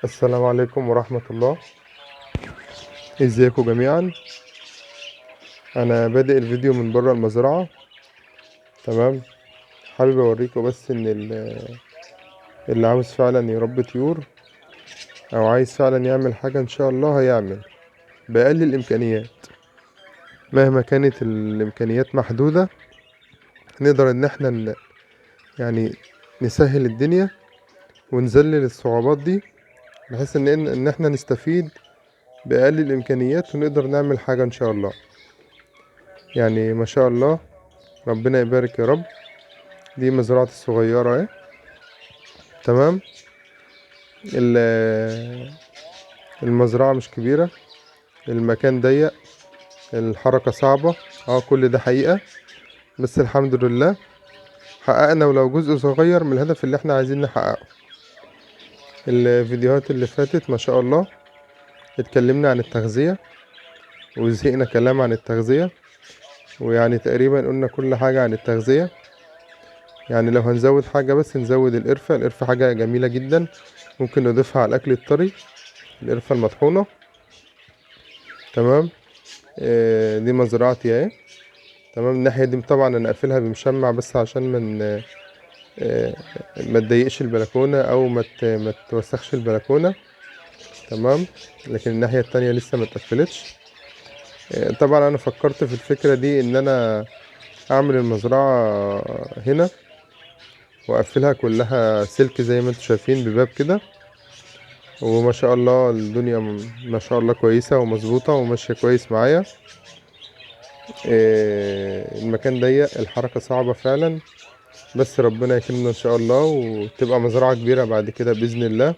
السلام عليكم ورحمة الله. ازيكم جميعا. انا بادئ الفيديو من بره المزرعة، تمام. حابب اوريكم بس ان اللي عاوز فعلا يربي طيور او عايز فعلا يعمل حاجة ان شاء الله هيعمل باقل الامكانيات، مهما كانت الامكانيات محدودة نقدر ان احنا نسهل الدنيا ونذلل الصعوبات دي، بحيث ان احنا نستفيد باقل الامكانيات ونقدر نعمل حاجة ان شاء الله. ما شاء الله ربنا يبارك يا رب. دي مزرعة الصغيرة اهي، تمام. المزرعة مش كبيرة، المكان ضيق، الحركة صعبة، كل ده حقيقة، بس الحمد لله حققنا ولو جزء صغير من الهدف اللي احنا عايزين نحققه. الفيديوهات اللي فاتت ما شاء الله اتكلمنا عن التغذية وزهقنا كلام عن التغذية، ويعني تقريبا قلنا كل حاجة عن التغذية. لو هنزود حاجة بس نزود القرفة. القرفة حاجة جميلة جدا ممكن نضيفها على الأكل الطري، القرفة المطحونة، تمام. دي مزرعتي اهي، تمام. الناحية دي طبعا انا قافلها بمشمع بس عشان ما تضايقش البلكونة او ما توسخش البلكونة، تمام. لكن الناحية التانية لسه ما اتقفلتش. طبعا انا فكرت في الفكرة دي ان انا اعمل المزرعة هنا واقفلها كلها سلك زي ما انتم شايفين بباب كده، وما شاء الله الدنيا ما شاء الله كويسة ومظبوطة وماشية كويس معايا. المكان ضيق، الحركة صعبة فعلا، بس ربنا يكرمنا ان شاء الله وتبقى مزرعة كبيرة بعد كده بإذن الله،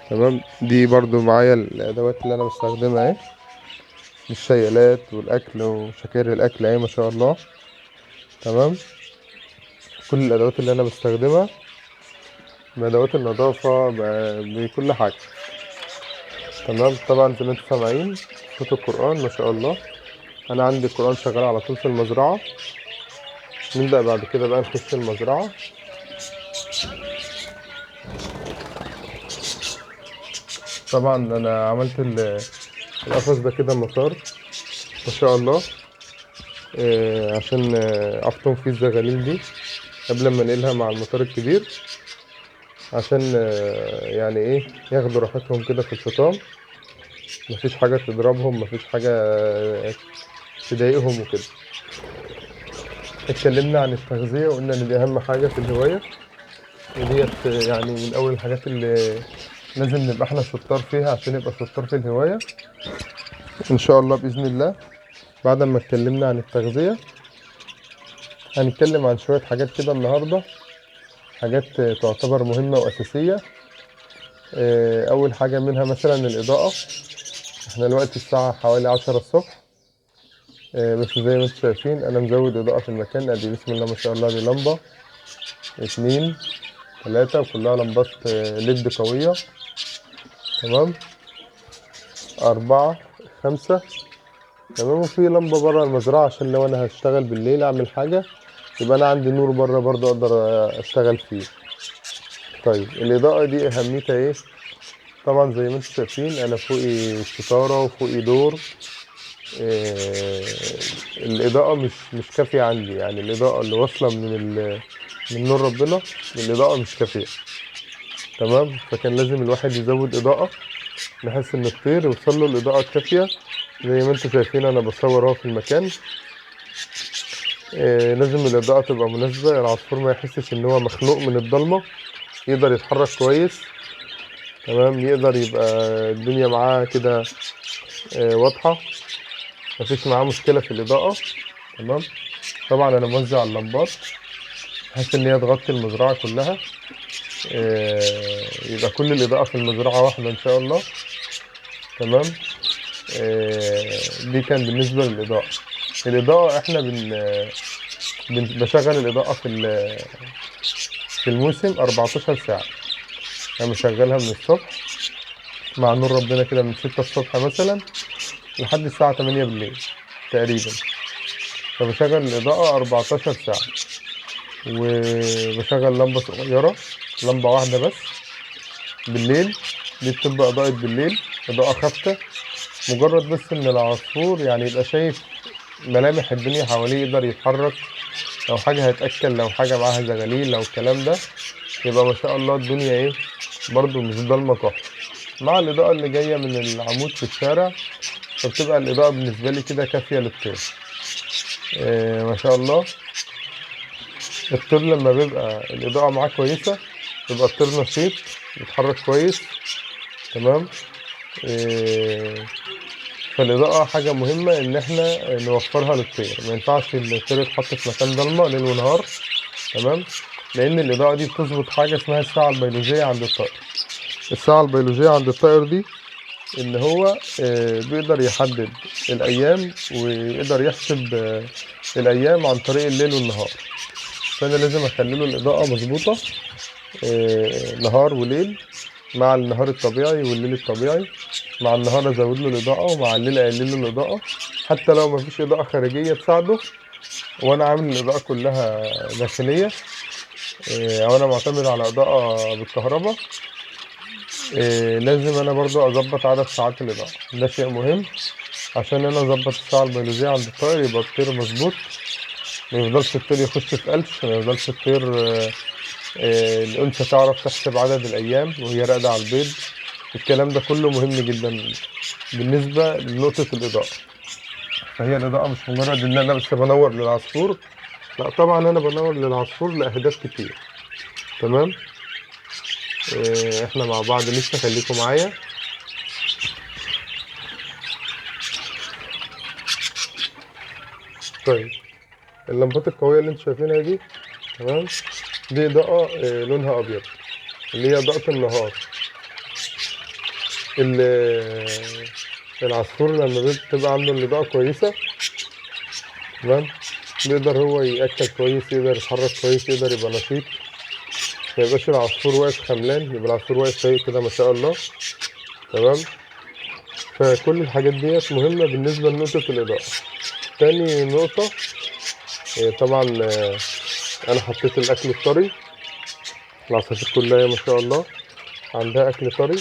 تمام. دي برضو معايا الأدوات اللي أنا بستخدمها اهي، الشيالات والأكل وشكاير الأكل اهي ما شاء الله، تمام. كل الأدوات اللي أنا بستخدمها بأدوات النظافة، بكل حاجة، تمام. طبعا زي ما انتم سامعين صوت القرآن ما شاء الله، أنا عندي القرآن شغال على طول في المزرعة. نبدأ بعد كده بقى نخش المزرعة. طبعا أنا عملت القفص ده كده مطار ما شاء الله، عشان أفطم فيه الزغاليل دي قبل ما انقلها مع المطار الكبير، عشان ياخدوا راحتهم كده في الفطام، مفيش حاجة تضربهم، مفيش حاجة تضايقهم وكده. اتكلمنا عن التغذية وقلنا ان دي اهم حاجة في الهواية، وديت من اول الحاجات اللي لازم نبقى احنا شطار فيها عشان نبقى شطار في الهواية ان شاء الله بإذن الله. بعد ما اتكلمنا عن التغذية هنتكلم عن شوية حاجات كده النهاردة، حاجات تعتبر مهمة وأساسية. أول حاجة منها مثلا الإضاءة. احنا دلوقتي الساعة حوالي 10 الصبح، بس زي ما انتم شايفين أنا مزود إضاءة في المكان. أدي بسم الله ما شاء الله، دي لمبة 2 3 وكلها لمبات، ليد قوية، تمام. 4 5، تمام. وفي لمبة برا المزرعة عشان لو أنا هشتغل بالليل أعمل حاجة يبقى أنا عندي نور برا برضه أقدر أشتغل فيه. الإضاءة دي أهميتها إيه؟ طبعا زي ما انتم شايفين أنا فوقي ستارة وفوقي دور، الإضاءة مش كافية عندي، الإضاءة اللي واصلة من نور ربنا الإضاءة مش كافية، تمام. فكان لازم الواحد يزود إضاءة بحيث إن الطير يوصل له الإضاءة الكافية. زي ما انتم شايفين أنا بصور أهو في المكان، لازم الإضاءة تبقى مناسبة، العصفور ما يحسش إن هو مخنوق من الضلمة، يقدر يتحرك كويس، تمام، يقدر يبقى الدنيا معاه كده، واضحة، مفيش معاه مشكلة في الإضاءة، تمام. طبعا أنا موزع اللمبات بحيث إن هي تغطي المزرعة كلها، يبقى كل الإضاءة في المزرعة واحدة إن شاء الله، تمام. دي كان بالنسبة للإضاءة. الإضاءة إحنا بشغل الإضاءة في الموسم 14 ساعة، أنا بشغلها من الصبح مع نور ربنا كده من 6 الصبح مثلا لحد الساعة 8 بالليل تقريبا، فبشغل الإضاءة 14 ساعة، وبشغل لمبة صغيرة، لمبة واحدة بس بالليل دي بتبقى اضاءة بالليل، اضاءة خافتة، مجرد بس ان العصفور يعني يبقى شايف ملامح الدنيا حواليه، يقدر يتحرك، لو حاجة هيتأكل، لو حاجة معاها زغاليل، لو الكلام ده، يبقى ما شاء الله الدنيا ايه برضو مش ضلمة كحل. مع الإضاءة اللي جاية من العمود في الشارع، فبتبقى الإضاءة بالنسبة لي كده كافية للطير. ما شاء الله الطير لما بيبقى الإضاءة معاه كويسة بيبقى الطير نشيط، بيتحرك كويس، تمام. فالإضاءة حاجة مهمة إن إحنا نوفرها للطير، ما ينفعش الطير يتحط في مكان ضلمة ليل ونهار، تمام، لأن الإضاءة دي بتظبط حاجة اسمها الساعة البيولوجية عند الطائر. الساعة البيولوجية عند الطائر دي إن هو بيقدر يحدد الأيام ويقدر يحسب الأيام عن طريق الليل والنهار. فأنا لازم أخلي له الإضاءة مظبوطة، نهار وليل، مع النهار الطبيعي والليل الطبيعي. مع النهار أزود له الإضاءة ومع الليل أقلل له الإضاءة، حتى لو مفيش إضاءة خارجية تساعده، وأنا عامل الإضاءة كلها داخلية، أو أنا معتمد على إضاءة بالكهرباء، لازم أنا برضو أظبط عدد ساعات الإضاءة. ده شيء مهم عشان أنا أظبط الساعة البيولوجية عند الطائر، يبقى الطير مظبوط، ما يفضلش الطير يخش في قلش، ما يفضلش الطير، الأنثى تعرف تحسب عدد الأيام وهي راقدة على البيض. الكلام ده كله مهم جدا بالنسبة لنقطة الإضاءة. فهي الإضاءة مش مجرد إن أنا بس بنور للعصفور، لا طبعا أنا بنور للعصفور لأهداف كتير، تمام. إحنا مع بعض لسه، خليكم معايا. اللمبات القوية اللي انتوا شايفينها دي، تمام، دي إضاءة، لونها أبيض، اللي هي إضاءة النهار. العصفور لما بتبقى عنده الإضاءة كويسة، تمام، بيقدر هو يأكل كويس، يقدر يتحرك كويس، يقدر يبقى نشيط، ما يبقاش العصفور واقف خملان، يبقى العصفور واقف فايق كده ما شاء الله، تمام. فكل الحاجات ديت مهمة بالنسبة لنقطة الإضاءة. تاني نقطة، طبعا، أنا حطيت الأكل الطري، العصافير كلها ما شاء الله عندها أكل طري،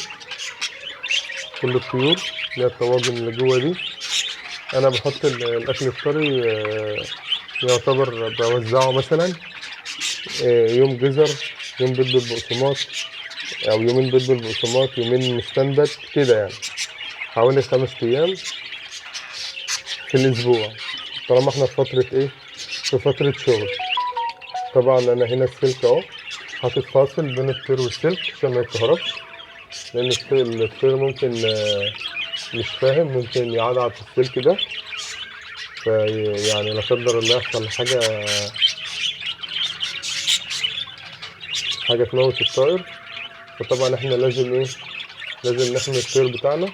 كل الطيور اللي هي الطواجن اللي جوه دي أنا بحط الأكل الطري، يعتبر بوزعه مثلا، يوم جزر، يوم بيض بالبقسماط، أو يومين بيض بالبقسماط، يومين مستنبت كده، حوالي 5 أيام في الأسبوع، طالما احنا في فترة إيه؟ في فترة شغل. طبعا أنا هنا السلك أهو حاطط فاصل بين الطير والسلك عشان ما يتكهربش، لأن الطير ممكن، مش فاهم، ممكن يعضعض في السلك ده، لا قدر الله يحصل حاجة تموت الطائر. فطبعا احنا لازم ايه؟ لازم نحمي الطير بتاعنا،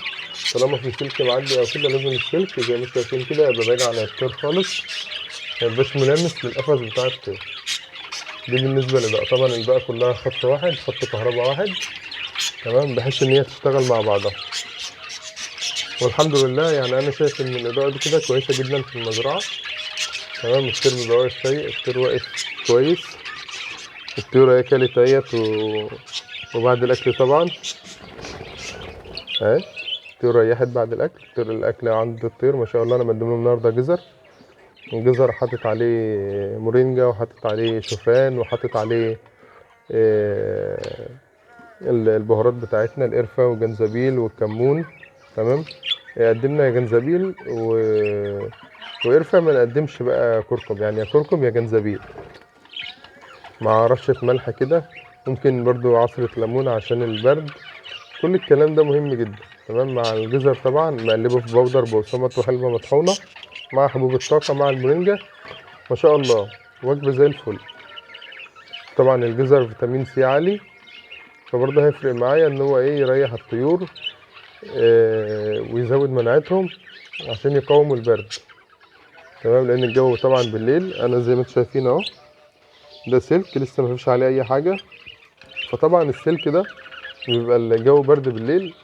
طالما في سلك معدي او كده لازم السلك زي ما انتم شايفين كده يبقى بعيد عن الطير خالص، ما يبقاش ملامس للقفص بتاع الطير. دي بالنسبة للإضاءة. طبعا الإضاءة كلها خط واحد، خط كهرباء واحد، تمام، بحيث إن هي تشتغل مع بعضها. والحمد لله أنا شايف إن الإضاءة دي كده كويسة جدا في المزرعة، تمام. الطير بيبقى واقف فايق، الطير واقف كويس، الطيور اهي كلت اهيت وبعد الأكل طبعا أهي الطيور ريحت بعد الأكل. الطير الأكل عند الطير ما شاء الله، أنا مقدم لهم النهارده جزر، الجزر حاطط عليه مورينجا، وحاطط عليه شوفان، وحاطط عليه، البهارات بتاعتنا، القرفة والجنزبيل والكمون، تمام. قدمنا جنزبيل وقرفة، ما نقدمش بقى كركم، يعني يا كركم يا جنزبيل مع رشة ملح كده، ممكن برضو عصرة ليمون عشان البرد. كل الكلام ده مهم جدا، تمام. مع الجزر طبعا مقلبه في بودر بقسماط وحلبة مطحونة مع حبوب الطاقة مع المورينجا، ما شاء الله وجبة زي الفل. طبعا الجزر فيتامين سي عالي، فبرضه هيفرق معايا ان هو يريح الطيور، ويزود مناعتهم عشان يقاوموا البرد، تمام. لان الجو طبعا بالليل انا زي ما انتم شايفين اهو، ده سلك لسه ما فيش عليه اي حاجه، فطبعا السلك ده بيبقى الجو برد بالليل،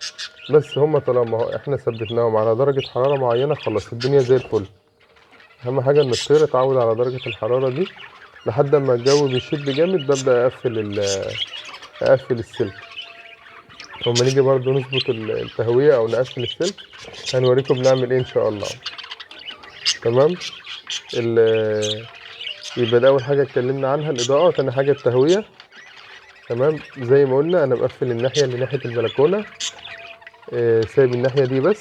بس هما طالما احنا ثبتناهم على درجه حراره معينه خلاص الدنيا زي الفل. اهم حاجه ان الطير اتعود على درجه الحراره دي لحد ما الجو بيشد جامد ببدا اقفل السلك. لما نيجي برضو نظبط التهوية او نقفل السلك هنوريكم بنعمل ايه ان شاء الله. تمام. يبقى ده اول حاجة اتكلمنا عنها الاضاءة، تاني حاجة التهوية. تمام. زي ما قلنا انا بقفل الناحية اللي ناحية البلكونة، سايب الناحية دي بس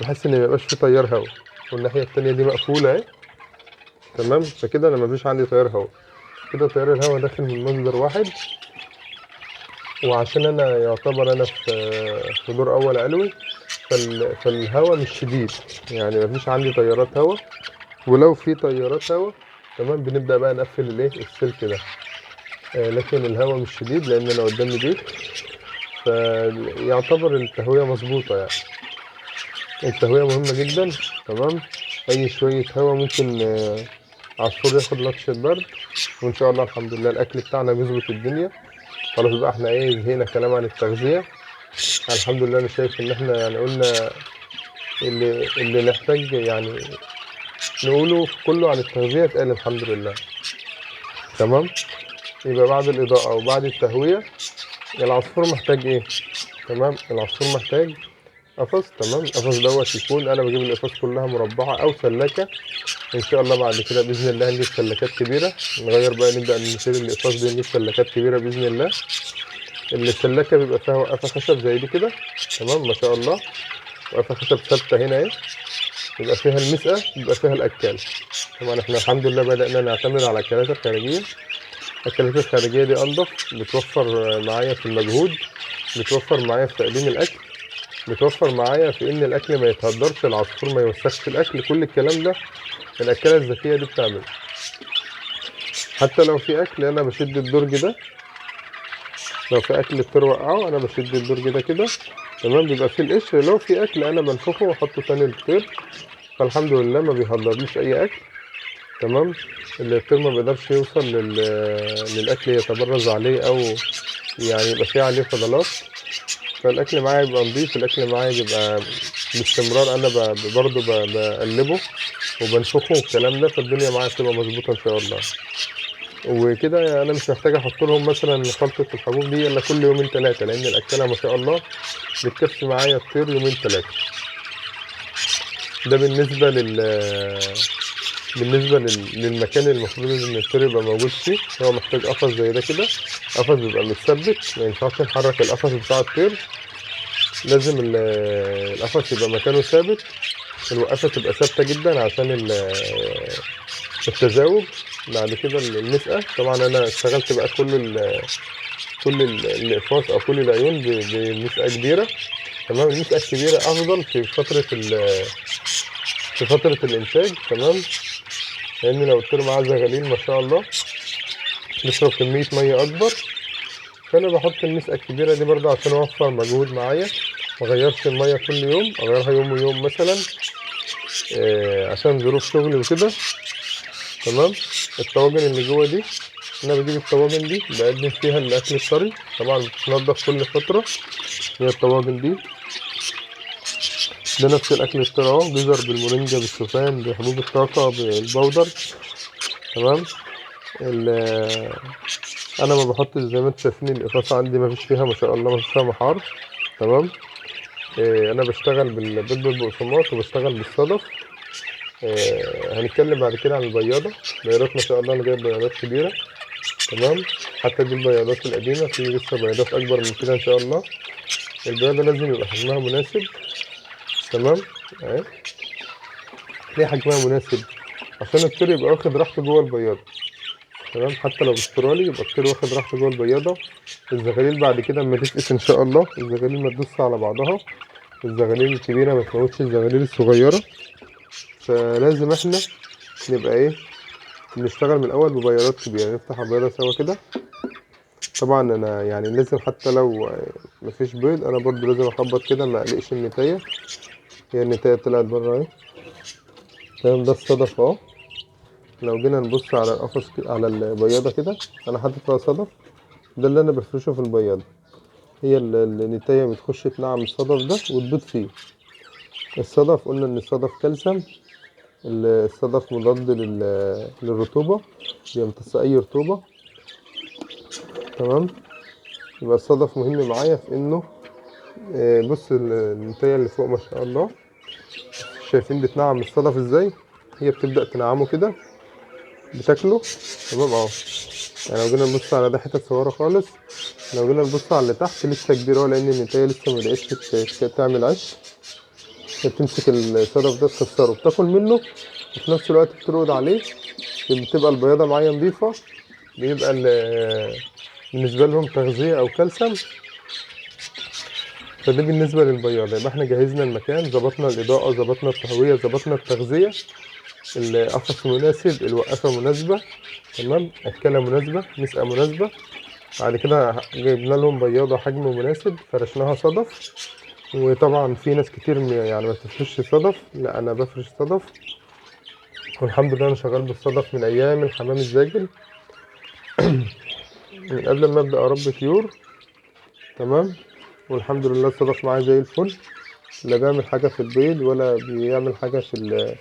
بحيث ان ميبقاش في تيار هواء، والناحية التانية دي مقفولة اهي. تمام. فكده انا مفيش عندي تيار هواء، كده تيار الهواء داخل من مصدر واحد. وعشان انا يعتبر انا في دور اول علوي، فالهواء مش شديد، يعني مفيش عندي تيارات هواء. ولو في تيارات هواء تمام بنبدأ بقى نقفل السلك ده، لكن الهواء مش شديد لان انا قدامي بيت، فيعتبر التهوية مظبوطة. التهوية مهمة جدا. تمام. اي شوية هواء ممكن عصفور ياخد لطشة برد، وان شاء الله الحمد لله الاكل بتاعنا بيظبط الدنيا. خلاص بقى احنا زهقنا كلام عن التغذية. الحمد لله انا شايف ان احنا قلنا اللي نحتاج نقوله كله عن التغذية اتقال الحمد لله. تمام. يبقى بعد الإضاءة وبعد التهوية العصفور محتاج إيه؟ تمام. العصفور محتاج قفص. تمام. القفص دوت يكون أنا بجيب القفص كلها مربعة أو سلاكة، إن شاء الله بعد كده بإذن الله هنجيب سلاكات كبيرة، نغير بقى نبدأ نشيل القفص دي نجيب سلاكات كبيرة بإذن الله. السلاكة بيبقى فيها وقفة خشب زي دي كده. تمام. ما شاء الله، وقفة خشب ثابتة هنا أهي، بيبقى فيها المسقة، بيبقى فيها الأكل. طبعا احنا الحمد لله بدأنا نعتمد على الأكلات الخارجية. الأكلات الخارجية دي أنضف، بتوفر معايا في المجهود، بتوفر معايا في تقديم الأكل، بتوفر معايا في إن الأكل ما يتهدرش، العصفور ما يوسخش الأكل، كل الكلام ده الأكلة الذكية دي بتعمله. حتى لو في أكل أنا بشد الدرج ده، لو في أكل الطير وقعه أنا بشد الدرج ده كده. تمام. بيبقى فيه القشر، لو في أكل أنا بنفخه وأحطه تاني للطير، فالحمد لله ما بيهدرليش أي أكل. تمام. الطير ما بيقدرش يوصل للأكل يتبرز عليه أو يبقى فيه عليه فضلات، فالأكل معايا بيبقى نضيف، الأكل معايا بيبقى باستمرار، أنا برضه بقلبه وبنفخه والكلام ده، فالدنيا معايا بتبقى مظبوطة إن شاء الله. وكده أنا مش محتاج أحط لهم مثلا خلطة الحبوب دي إلا كل يومين تلاتة، لأن الأكلة ما شاء الله بتكفي معايا الطير يومين تلاتة. ده بالنسبة للمكان اللي المفروض إن الطير يبقى موجود فيه. هو محتاج قفص زي ده كده، قفص بيبقى متثبت، ما ينفعش نحرك القفص بتاع الطير، لازم القفص يبقى مكانه ثابت، الوقفة تبقى ثابتة جدا عشان التزاوج. بعد كده المسقة، طبعا أنا اشتغلت بقى كل الإقفاص أو كل العيون بمسقة كبيرة. تمام. المسقة الكبيرة أفضل في فترة الإنتاج. تمام. لأن لو الطير معاه زغاليل ما شاء الله بيشرب كمية مية أكبر، فأنا بحط المسقة الكبيرة دي برضه عشان أوفر مجهود معايا، ما أغيرش المية كل يوم، أغيرها يوم ويوم مثلا، عشان ظروف شغلي وكده. تمام. الطواجن اللي جوه دي أنا بجيب الطواجن دي بقدم فيها الأكل الطري، طبعا بتتنضف كل فترة. هي الطواجن دي ده نفس الأكل الطري أهو، جزر بالمورينجا بالشوفان بحبوب الطاقة بالبودر. تمام. أنا ما بحطش زي ما انتم شايفين الإقفاص عندي ما فيش فيها ما شاء الله، ما فيش فيها محار. تمام. أنا بشتغل بالبيض بالبقسماط وبشتغل بالصدف. هنتكلم بعد كده عن البياضة. البياضات ما شاء الله أنا جايب بياضات كبيرة. تمام. حتى دي البياضات القديمة، في لسه بياضات أكبر من كده إن شاء الله. البياضة لازم يبقى حجمها مناسب. تمام. أهي ليه حجمها مناسب؟ عشان الطير يبقى واخد راحته جوه البياضة. تمام. حتى لو استرالي يبقى الطير واخد راحته جوه البياضة. الزغاليل بعد كده اما تفقس ان شاء الله الزغاليل ما تدوس على بعضها، الزغاليل الكبيرة ما تموتش الزغاليل الصغيرة، فلازم احنا نبقى بنشتغل من الاول ببياضات كبيرة. نفتح البياضة سوا كده. طبعا انا لازم حتى لو مفيش بيض انا برضو لازم اخبط كده، ما اقلقش النتاية. هي النتاية طلعت بره اهي. تمام. ده الصدف اهو. لو جينا نبص على القفص على البياضة كده، انا حاطط فيها صدف، ده اللي انا بفرشه في البياضة. هي النتاية بتخش تنعم الصدف ده وتبيض فيه. الصدف قلنا ان الصدف كالسيوم، الصدف مضاد للرطوبة، بيمتص اي رطوبة. تمام. يبقى الصدف مهم معايا في انه بص النتاية اللي فوق ما شاء الله، شايفين بتنعم الصدف ازاي؟ هي بتبدأ تنعمه كده، بتاكله. تمام اهو. يعني لو جينا نبص على ده حتت صغيرة خالص، لو جينا نبص على اللي تحت لسه كبير اهو، لأن النتاية لسه ما بدأتش تعمل عش. هي بتمسك الصدف ده تكسره، بتاكل منه وفي نفس الوقت بترقد عليه. بتبقى البياضة معايا نضيفة، بيبقى بالنسبة لهم تغذية أو كالسيوم. فده بالنسبة للبياضة. يبقى احنا جهزنا المكان، ظبطنا الإضاءة، ظبطنا التهوية، ظبطنا التغذية، القفص مناسب، الوقفة مناسبة، تمام، أكلة مناسبة، مسقة مناسبة. بعد كده جبنا لهم بياضة حجم مناسب، فرشناها صدف. وطبعا في ناس كتير ما بتفرشش صدف، لا أنا بفرش صدف، والحمد لله أنا شغال بالصدف من أيام الحمام الزاجل، من قبل ما أبدأ أربي طيور. تمام، والحمد لله الصدف معايا زي الفل، لا بيعمل حاجة في البيض ولا بيعمل حاجة في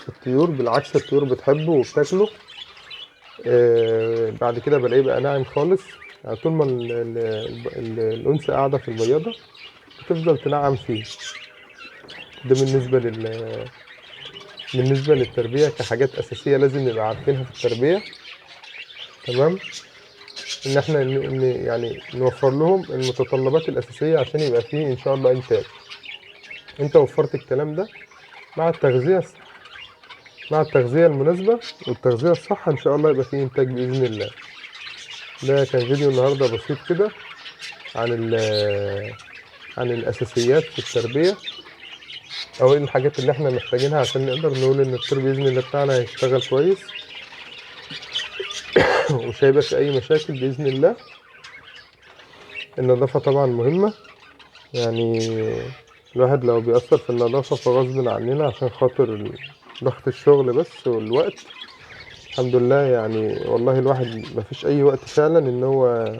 الطيور، بالعكس الطيور بتحبه وبتاكله. بعد كده بلاقيه بقى ناعم خالص. طول ما الأنثى قاعدة في البياضة بتفضل تنعم فيه. ده بالنسبة للتربية كحاجات أساسية لازم نبقى عارفينها في التربية. تمام، إن إحنا نوفر لهم المتطلبات الأساسية عشان يبقى فيه إن شاء الله إنتاج. أنت وفرت الكلام ده مع التغذية الصح، مع التغذية المناسبة والتغذية الصح، إن شاء الله يبقى فيه إنتاج بإذن الله. ده كان فيديو النهاردة بسيط كده عن الأساسيات في التربية، أو إيه الحاجات اللي إحنا محتاجينها عشان نقدر نقول إن الطير بإذن الله بتاعنا هيشتغل كويس ومش هيبقى في أي مشاكل بإذن الله. النظافة طبعا مهمة، الواحد لو بيأثر في النظافة فغصب عننا عشان خاطر ضغط الشغل بس والوقت. الحمد لله والله الواحد مفيش أي وقت فعلا إن هو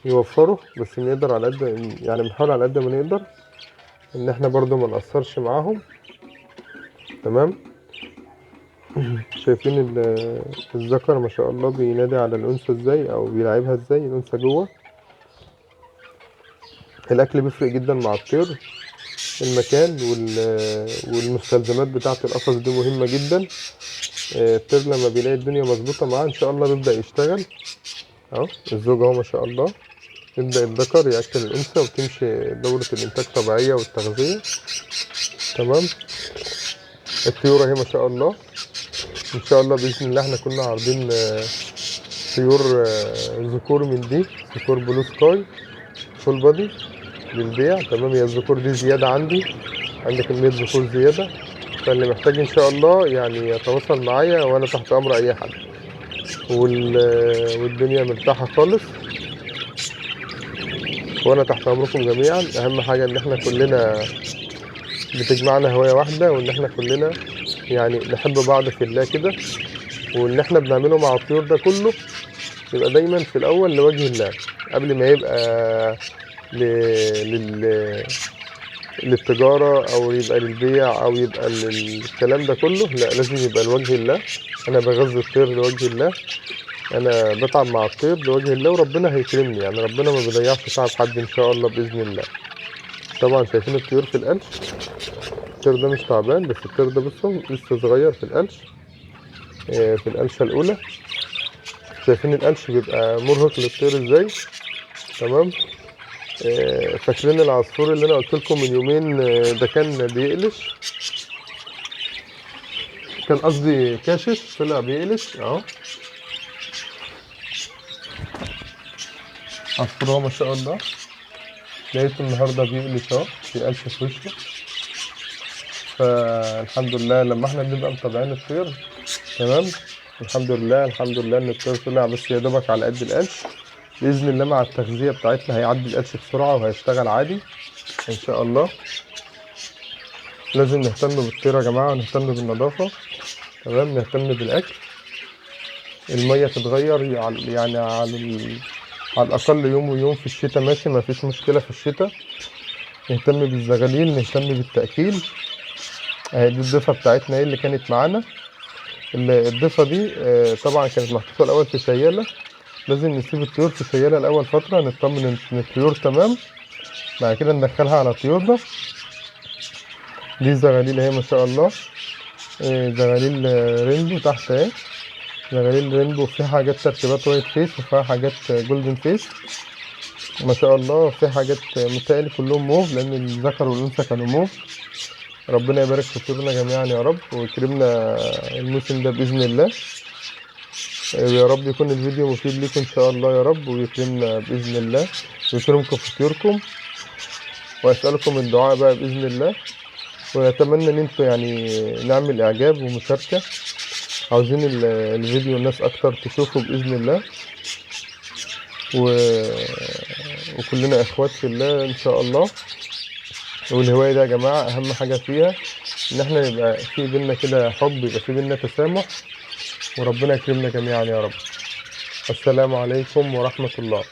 يوفره، بس بنقدر على قد يعني بنحاول على قد ما نقدر إن إحنا برضو ما نقصرش معاهم. تمام، شايفين الذكر ما شاء الله بينادي على الأنثى إزاي أو بيلعبها إزاي. الأنثى جوه. الأكل بيفرق جدا مع الطير، المكان والمستلزمات بتاعة القفص دي مهمة جدا. الطير لما بيلاقي الدنيا مظبوطة معاه إن شاء الله بيبدأ يشتغل. أهو الزوج أهو ما شاء الله، يبدأ الذكر يأكل الأنثى وتمشي دورة الإنتاج طبيعية والتغذية. تمام، الطيور أهي ما شاء الله. إن شاء الله بإذن الله إحنا كنا عارضين طيور ذكور من دي، ذكور blue sky full body للبيع. تمام، هي الذكور دي زيادة عندي كمية ذكور زيادة، فاللي محتاج إن شاء الله يتواصل معايا وأنا تحت أمر أي حد. والدنيا مرتاحة خالص وأنا تحت أمركم جميعا. أهم حاجة إن إحنا كلنا بتجمعنا هواية واحدة، وإن إحنا كلنا نحب بعض في الله كده، واللي إحنا بنعمله مع الطيور ده كله يبقى دايما في الأول لوجه الله، قبل ما يبقى للتجارة أو يبقى للبيع أو يبقى للكلام ده كله، لا لازم يبقى لوجه الله. أنا بغذي الطير لوجه الله، أنا بتعب مع الطير لوجه الله، وربنا هيكرمني، ربنا ما بيضيعش تعب حد إن شاء الله بإذن الله. طبعا شايفين الطيور في القلش، الطير ده مش تعبان، بس الطير ده بصوا لسه صغير في القلش، في القلشة الأولى. شايفين القلش بيبقى مرهق للطير ازاي. تمام، فاكرين العصفور اللي انا قلت لكم من يومين، ده كان بيقلش، كان قصدي كاشش، طلع بيقلش اهو. عصفور اهو ما شاء الله، لقيته النهارده بيقلش اهو، بيقلش في وشه. فالحمد لله لما احنا بنبقى متابعين الطير. تمام، الحمد لله، الحمد لله ان الطير طلع بس يا دوبك على قد القلش. باذن الله مع التغذيه بتاعتنا هيعدي القلش بسرعه وهيشتغل عادي ان شاء الله. لازم نهتم بالطير يا جماعه، ونهتم بالنظافه. تمام، نهتم بالاكل، الميه تتغير على الاقل يوم ويوم في الشتاء، ماشي ما فيش مشكله في الشتاء. نهتم بالزغاليل، نهتم بالتاكيل. اهي دي الضفه بتاعتنا ايه اللي كانت معانا. الضفه دي، طبعا كانت محطوطه الاول في شياله، لازم نسيب الطيور في شياله الاول فتره، نطمن ان الطيور تمام. بعد كده ندخلها على طيورنا. دي الزغاليل اهي ما شاء الله، زغاليل rainbow تحت اهي، زغاليل rainbow فيها حاجات تركيبات white face وفيها حاجات golden face ما شاء الله. في حاجات متهيألي كلهم موف لأن الذكر والأنثى كانوا موف. ربنا يبارك في طيورنا جميعا يا رب، ويكرمنا الموسم ده بإذن الله. ويا رب يكون الفيديو مفيد لكم إن شاء الله يا رب، ويكرمنا بإذن الله ويكرمكم في طيوركم. وأسألكم الدعاء بقى بإذن الله، وأتمنى إن انتوا نعمل إعجاب ومشاركة. عاوزين الفيديو الناس أكتر تشوفه بإذن الله، وكلنا إخوات في الله إن شاء الله. والهواية دي يا جماعة أهم حاجة فيها إن إحنا يبقى في بينا كده حب، يبقى في بينا تسامح، وربنا يكرمنا جميعا يا رب. السلام عليكم ورحمة الله.